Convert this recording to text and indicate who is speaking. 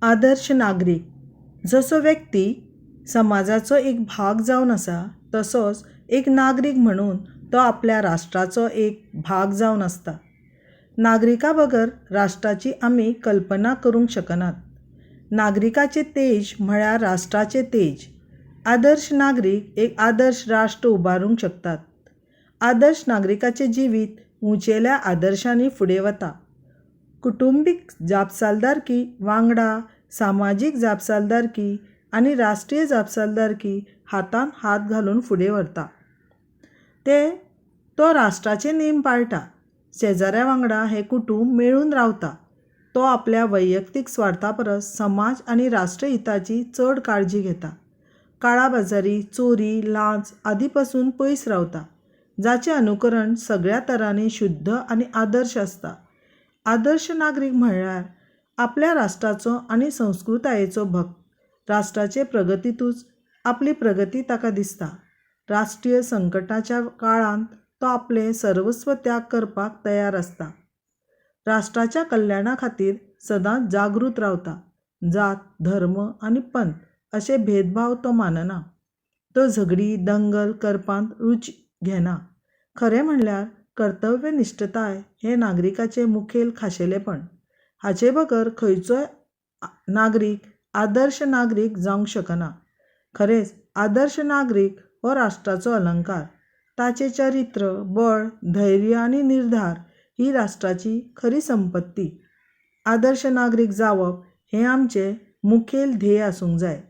Speaker 1: आदर्श नागरीक जसो व्यक्ती समाजाचो एक भाग जावन आसा तसोच एक नागरीक म्हणून तो आपल्या राष्ट्राचो एक भाग जावन आसता. नागरिका बगर राष्ट्राची आमी कल्पना करूंक शकनात. नागरिकाचें तेज म्हळ्यार राष्ट्राचें तेज. आदर्श नागरीक एक आदर्श राष्ट्र उबारूंक शकतात. आदर्श नागरिकाचें जिवीत उंचेल्या आदर्शांनी फुडें वता. कुटुंबीक जापसालदारकी वांगडा सामाजीक जापसालदारकी आनी राष्ट्रीय जापसालदारकी हातांत हात घालून फुडें व्हरता. ते तो राष्ट्राचे नेम पाळटा. शेजाऱ्या वांगडा हें कुटूंब मेळून रावता. तो आपल्या वैयक्तीक स्वार्था परस समाज आनी राष्ट्रहिताची चड काळजी घेता. काळाबाजारी, चोरी, लांच आदी पसून पयस रावता. जाचें अनुकरण सगळ्या तरांनी शुद्ध आनी आदर्श आसता. आदर्श नागरीक म्हळ्यार आपल्या राष्ट्राचो आनी संस्कृतायेचो भक्त. राष्ट्राचे प्रगतींतूच आपली प्रगती ताका दिसता. राष्ट्रीय संकटाच्या काळांत तो आपलें सर्वस्व त्याग करपाक तयार आसता. राष्ट्राच्या कल्याणा खातीर सदांच जागृत रावता. जात, धर्म आनी पंथ अशे भेदभाव तो मानना. तो झगडीं, दंगल करपांत रुची घेना. खरें म्हणल्यार कर्तव्यनिश्ठताय हें नागरिकाचें मुखेल खाशेलेपण. हाचे बगर खंयचोय नागरीक आदर्श नागरीक जावंक शकना. खरेंच आदर्श नागरीक हो राष्ट्राचो अलंकार. ताचें चरित्र, बळ, धैर्य आनी निर्धार ही राष्ट्राची खरी संपत्ती. आदर्श नागरीक जावप हें आमचें मुखेल ध्येय आसूंक जाय.